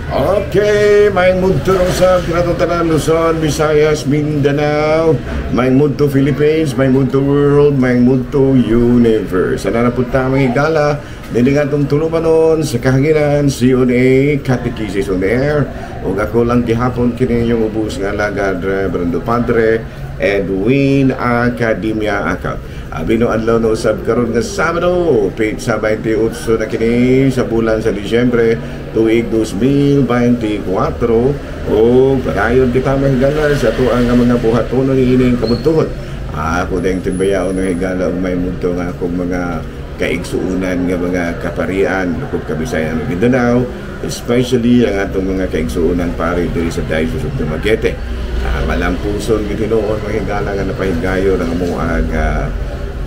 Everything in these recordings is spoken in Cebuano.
Okay, maayong mudto sa kanatong tanan, Luzon, Visayas, Mindanao, maayong mudto Philippines, maayong mudto world, maayong mudto universe. Sana na punta mga higala, dili nga itong tulumanon sa kahanginan, COA, Catechesis on Air, ug ako lang gihapon kini inyong ubos nga alagad, Reverendo Padre Edwin Academia Acap. Abi no adlaw no usab karon nga Sabado, petsa 28 na kini sa bulan sa Disyembre, tuig 2024, o padayon kita mahigala sa atuang nga mga buhatonon niining kabuntuhon. Ako ding timbayaon ng higala ug may mudto nga akong mga kaigsuunan nga mga kaparian lukop Kabisayan ug Mindanao, especially ang atong mga kaigsuunan pari diri sa Diocese of Dumaguete. Malampuson gid tinuod, mga higala, nga napahigayon ang amoang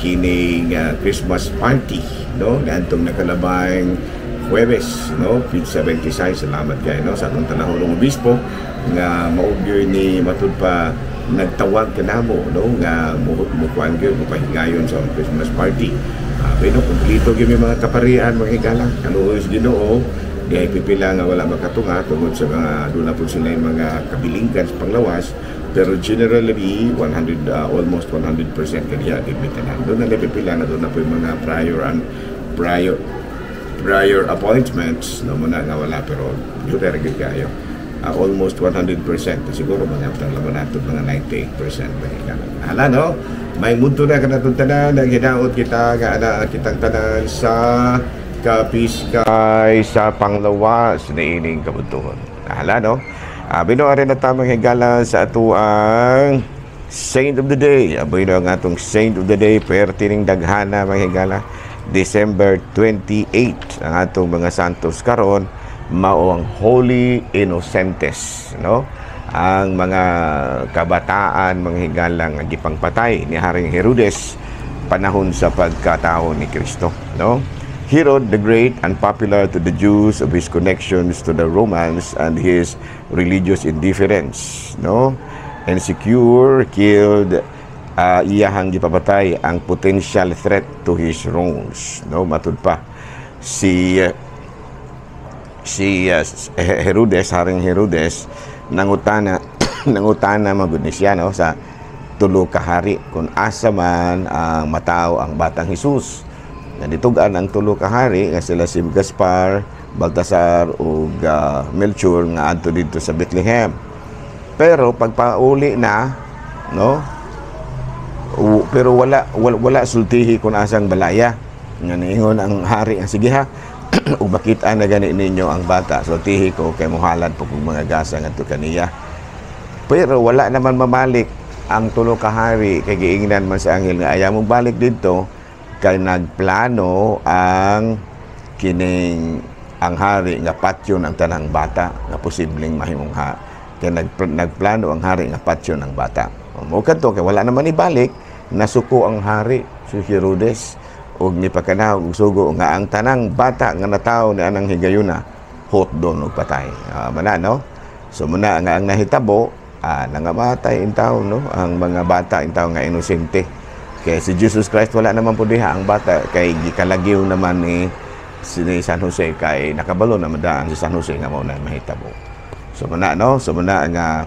kining Christmas party, no, niadtong nakalabang Huwebes, no, petsa 26. Salamat kay, no, sa atong Talahorong Obispo nga mao gyud ni matud pa nagtawag kanamo, no, nga mo mukuan gyud, mopahigayon sa among Christmas party. Pero kumpleto gyud mi mga kaparian, mga higala. Kaluoy sa Ginoo, di ay pipila nga wala makatunga tungod sa mga doon na po sila yung mga kabilingkan sa panglawas, pero generally 100, almost 100% kaniya gid mi tanan. Doon na pipila na doon na po yung mga prior and prior prior appointments, no, muna nga wala, pero gyud gyud kayo. Almost 100% siguro, mga tang laman nato mga 98% ba higala. Hala, no, may mudto na kanatong tanan, naghinaot kita nga ana kitang tanan sa kapiskay sa panglawas niining kabuntuhon. Hala, no? Abi no ari na tamang higala sa atuang Saint of the Day. Aboy no ang atong Saint of the Day, pertining daghana, mga higala. December 28 ang atong mga santos karon mao ang Holy Innocentes, no? Ang mga kabataan, mga higala, nga gipangpatay ni Haring Herodes panahon sa pagkatao ni Kristo, no? Herod the Great, unpopular to the Jews of his connections to the Romans and his religious indifference, no? Insecure, killed, iyahang gipapatay ang potential threat to his thrones, no? Matud pa si si Herodes, Haring Herodes, nangutana nangutana magud ni siya, no, sa tulo ka hari kung asa man ang matao ang batang Hesus. Nitug-an ang tulo ka hari nga sila si Gaspar, Baltasar ug Melchor nga adto didto sa Bethlehem. Pero pagpauli na, no, pero wala, wala sultihi kung asang balaya. Nga niingon ang hari ang sige ha, ug makita na gani ninyo ang bata, sultihi ko kay mohalad po kung mga gasa ngadto kaniya. Pero wala naman mamalik ang tulo ka hari kay giingnan man sa anghel nga ayaw mong balik didto kay nagplano ang kining ang hari nga patyon ang tanang bata nga posibleng mahimong ha kay nagplano ang hari nga patyon ang bata. Mo kadto kay wala naman ibalik, nasuko ang hari si Herodes ug nipakanahog og sugo nga ang tanang bata nga natawo ni anang higayuna hotdon og patay. Mana, no? So muna nga ang nahitabo, nangamatay intaw, no, ang mga bata intaw nga inosente. Kay si Jesus Christ wala naman po diha ang bata kay gikalagiw naman ni si ni San Jose kay nakabalo naman daan si San Jose nga mao na mahitabo. So muna, no, so muna nga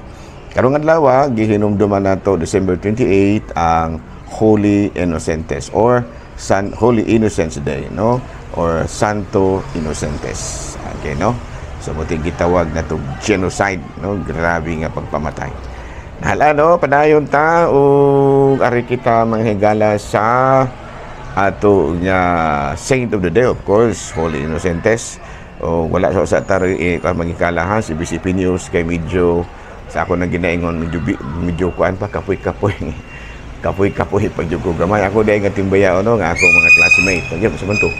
karong adlaw gihinumduman nato December 28 ang Holy Innocentes or San Holy Innocents Day, no, or Santo Innocentes. Okay, no? So mo gitawag na to genocide, no, grabe nga pagpamatay. Hala, no, padayon ta ug ari kita, mga higala, sa ato nga Saint of the Day, of course, Holy Innocentes. O wala sa taro eh, magikala ha, si BCP News kay medyo sa ako nang ginaingon medyo medyo kuan pa, kapoy-kapoy. Kapoy-kapoy pag ko gamay. Ako dahil nga timbaya no nga ako mga classmate. Pag sa man to.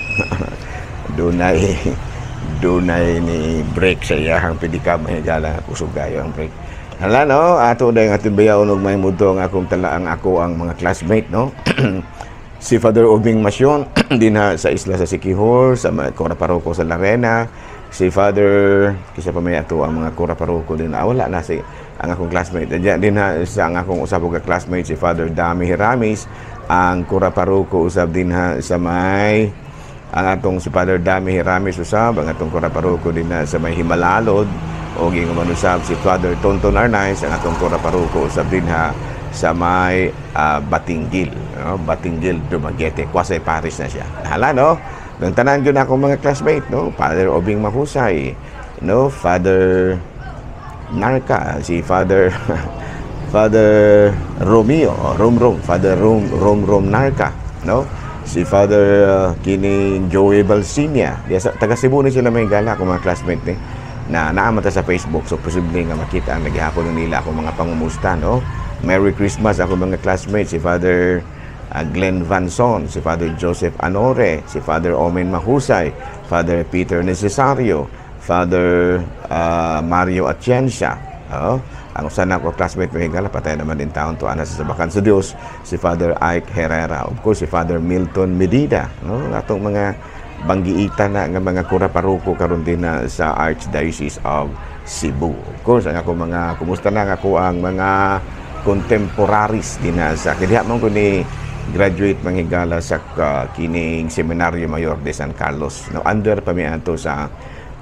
Dunay ni break sa iyahang pedicab, mahigala, kusog kayo ang break. Hala, no, ato dahil nga timbayaon og may mudto ang akong tala ang ako ang mga classmate, no. Si Father Obing Masyon dinha sa isla sa Siquijor, sa kura paroko sa Larena, si Father kisa pa may ato ang mga kura paroko din. Wala na si ang akong classmate. Diyan dinha sa ang akong usab ka classmate si Father Dami Hiramis, ang kura paroko usab dinha sa may Ang atong si Father Dami Hiramis usab, ang atong kura paroko din na sa may Himalalod, o ingon man usab si Father Tonton Arnaiz, ang atong kura paroko usab dinha sa may Batinguil, no? Batinguil, Dumaguete, quasi parish na siya. Hala, no? Nang tanan gyud akong mga classmate, no? Father Obing Mahusay, no? Father Narca, si Father Father Romeo, Rom Rom, Father Rom Rom Rom Narca, no? Si Father kining Joey Balsinia. Diya sa taga Cebu ni sila, may gala akong mga classmate ni na naa man ta sa Facebook, so posible nga makita ang naghihapon nila akong mga pangumusta, no? Merry Christmas ako mga classmates, si Father Glenn Vanson, si Father Joseph Anore, si Father Omen Mahusay, Father Peter Necesario, Father Mario Atienza. Oh, ang usa na ko classmate, mga higala, patay naman din taon to ana sa sabakan sa Dios, si Father Ike Herrera. Of course, si Father Milton Medida, no? Atong mga banggiitan na nga mga kura paroko karon din na sa Archdiocese of Cebu. Of course, ang ako mga kumusta na nga ako ang mga contemporaries din na sa kaya man ko ni graduate, mga higala, sa kining Seminario Mayor de San Carlos. No, under pa mi ato sa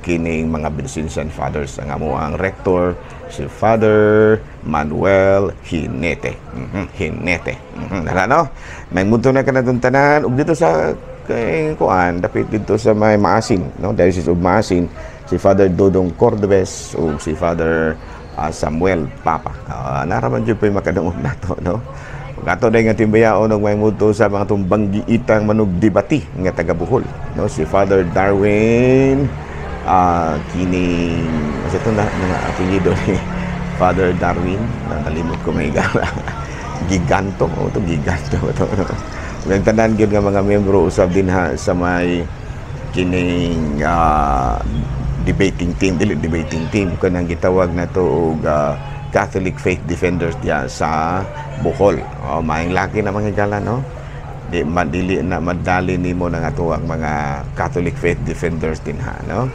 kining mga Vincentian Fathers. Ang amo ang rector si Father Manuel Hinete. Hinete. Nara, no? May muto na ka na tanan ug dito sa kay kuan dapit dito sa may Maasin, no? Diocese of Maasin, si Father Dodong Cordobes ug si Father Samuel Papa. Naraman jud po'y makadungog nato, no? Ug ato dahil nga timbayaon og may muto sa mga tumbanggiitang manugdebati nga taga Bohol, no? Si Father Darwin kining kasi ito na nga apelyido ni Father Darwin na nalimot ko, may gala Giganto o to Giganto to, no? Ang tanan gyud nga mga membro usab dinha sa may kining debating team, dili debating team, kanang gitawag na to og Catholic Faith Defenders diya sa Bohol. Oh, maayong laki na, mga higala, no? Di madili na madali nimo ng ato ang mga Catholic Faith Defenders din ha, no?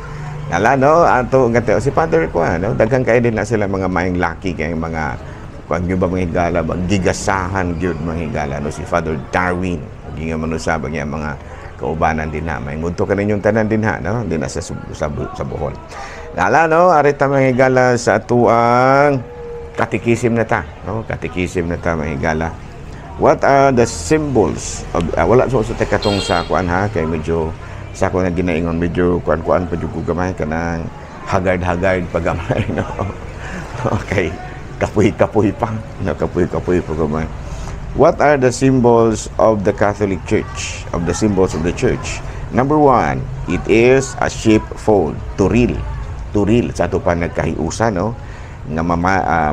Ala, no, ato nga si Father ko, no? Daghan kay din na sila mga maayong laki kay mga kuan gyud ba, mga higala, gigasahan gyud, mga higala, no? Si Father Darwin ginga man usab ang iyang mga kaubanan din ha. May mudto kaninyong tanan din ha, no? Din na sa Bohol. Ala, no, arita, mga higala, sa atuang katikisim na ta, no? Katikisim na ta, mga higala. What are the symbols of wala so sa katong sa kuan ha, kay medyo sa ko nga ginaingon, medyo kuan-kuan pa jud ko gamay, kanang hagard-hagard pa gamay, no? Okay, kapoy-kapoy pa, no? Kapoy-kapoy pa gamay. What are the symbols of the Catholic Church? Of the symbols of the Church. Number one, it is a sheepfold, turil. Turil, sa ato pa nagkahiusa, no? Nga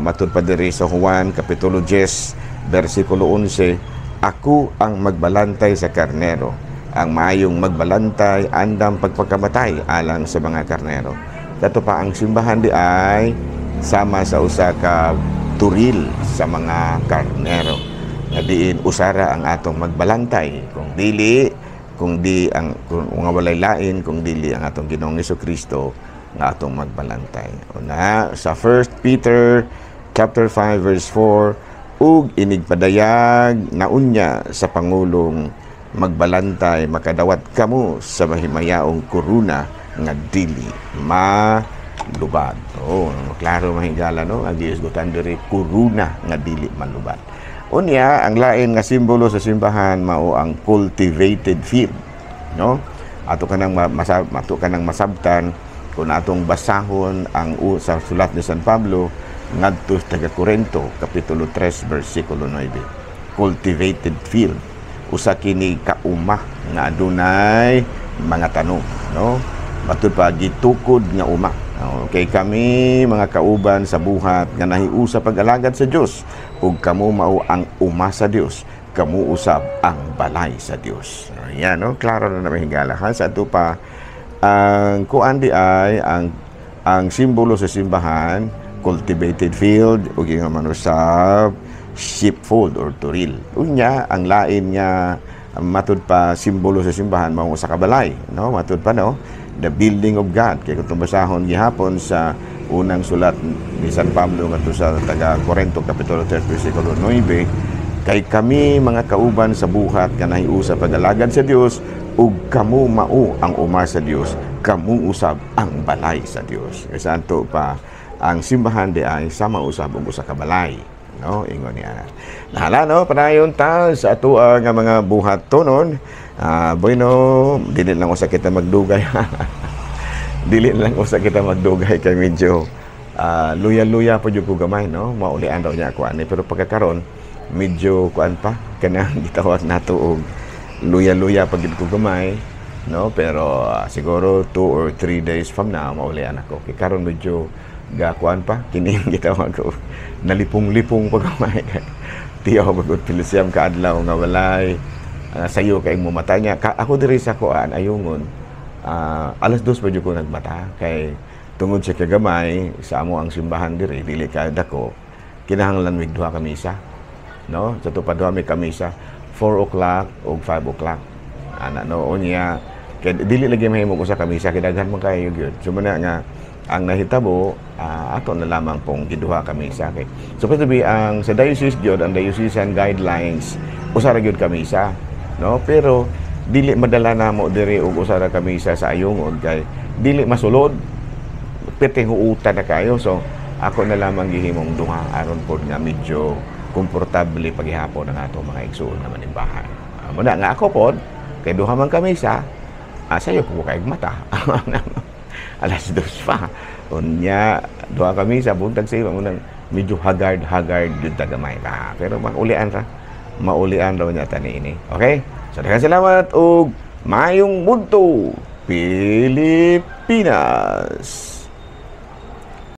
matud pa diri sa Juan, Kapitulo 10, versikulo 11, "Ako ang magbalantay sa karnero. Ang maayong magbalantay, andam pagpakamatay alang sa mga karnero." Kato pa ang simbahan di ay sama sa usa ka turil sa mga karnero nga diin usara ang atong magbalantay kung dili kung di ang kung nga walay lain kung dili ang atong Ginoong Kristo nga atong magbalantay. Una, sa 1 Peter chapter 5 verse 4, "Ug inigpadayag na unya sa pangulong magbalantay, makadawat kamo sa mahimayaong koruna nga dili malubad." Oh, klaro, mahigala, no? Ang gihisgutan diri, koruna nga dili malubad. Unya, ang lain nga simbolo sa simbahan mao ang cultivated field, no? Ato ka nang masabtan kung atong basahon ang sa sulat ni San Pablo ngadto sa taga Corinto, kapitulo 3, bersikulo 9. Cultivated field, usa kini ka uma nga adunay mga tanom, no? Matud pa, gitukod nga uma. Okay, kami mga kauban sa buhat nga nahiusa pag-alagad sa Dios, ug kamo mao ang uma sa Dios, kamo usab ang balay sa Dios. Ayan, no? Klaro na naman, higala, ha? Sa ato pa ang kuan di ay ang simbolo sa simbahan, cultivated field ug ingon man usab sheepfold or turil. Unya, ang lain nga matud pa simbolo sa simbahan mao sa kabalay, no? Matud pa, no, the building of God. Kay kung basahon gihapon sa unang sulat ni San Pablo ngadto sa taga Corinto, kapitulo 3, bersikulo 9, "Kay kami mga kauban sa buhat nga nahiusa pag-alagad sa Dios, Ug kamo mao ang uma sa Dios, kamo usab ang balay sa Dios. Kay sa ato pa, ang simbahan diay sama usab og usa ka balay, no? Ingon niya. Nahala, no? Padayon ta sa ato nga mga buhatonon. Bueno, dili lang usa kita magdugay. Dili lang usa kita magdugay kay medyo luya-luya pa jud ko gamay, no? Maulian daw niya ako ani, pero pagkakaron medyo kuan pa, kanang gitawag nato og luya-luya pa gid ko gamay, no? Pero siguro 2 or 3 days from now maulian ako, kay karon medyo gakuan pa kini, gitawag ko nalipong-lipong pa gamay kay tiyaw bagod 19 ka adlaw nga walay sayo kay mo mata niya. Ako diri sa kuan Ayungon, 2:00 pa jud ko nagmata kay tungod sa kagamay sa amo ang simbahan diri, dili ka dako, kinahanglan mig duha ka misa, no? Sa pa duha mi ka misa, 4 o'clock o 5 o'clock ana, no? Unya kay dili lagi mahimo usa ka misa kay daghan man kayo gyud. So mao na nga ang nahitabo, ato na lamang pong giduha ka misa kay supposed to be ang sa diocese gyud, ang diocesan guidelines, usa ra gyud ka misa, no? Pero dili madala namo diri og usa ra ka misa sa Ayungod kay dili masulod, perting huutan na kayo. So ako na lamang gihimong duha aron pod nga medyo komportable paghihapon ang atong mga igsuon nga manimbahan. Mao na nga ako pod kay duha man ka misa, sayo po kay mata 2:00 pa. Unya duha ka misa buntag sa iba, munang medyo haggard haggard jud ta gamay pa, pero maulian ra, maulian raw niya tani ini. Okay, so daghang salamat ug maayong budto, Pilipinas.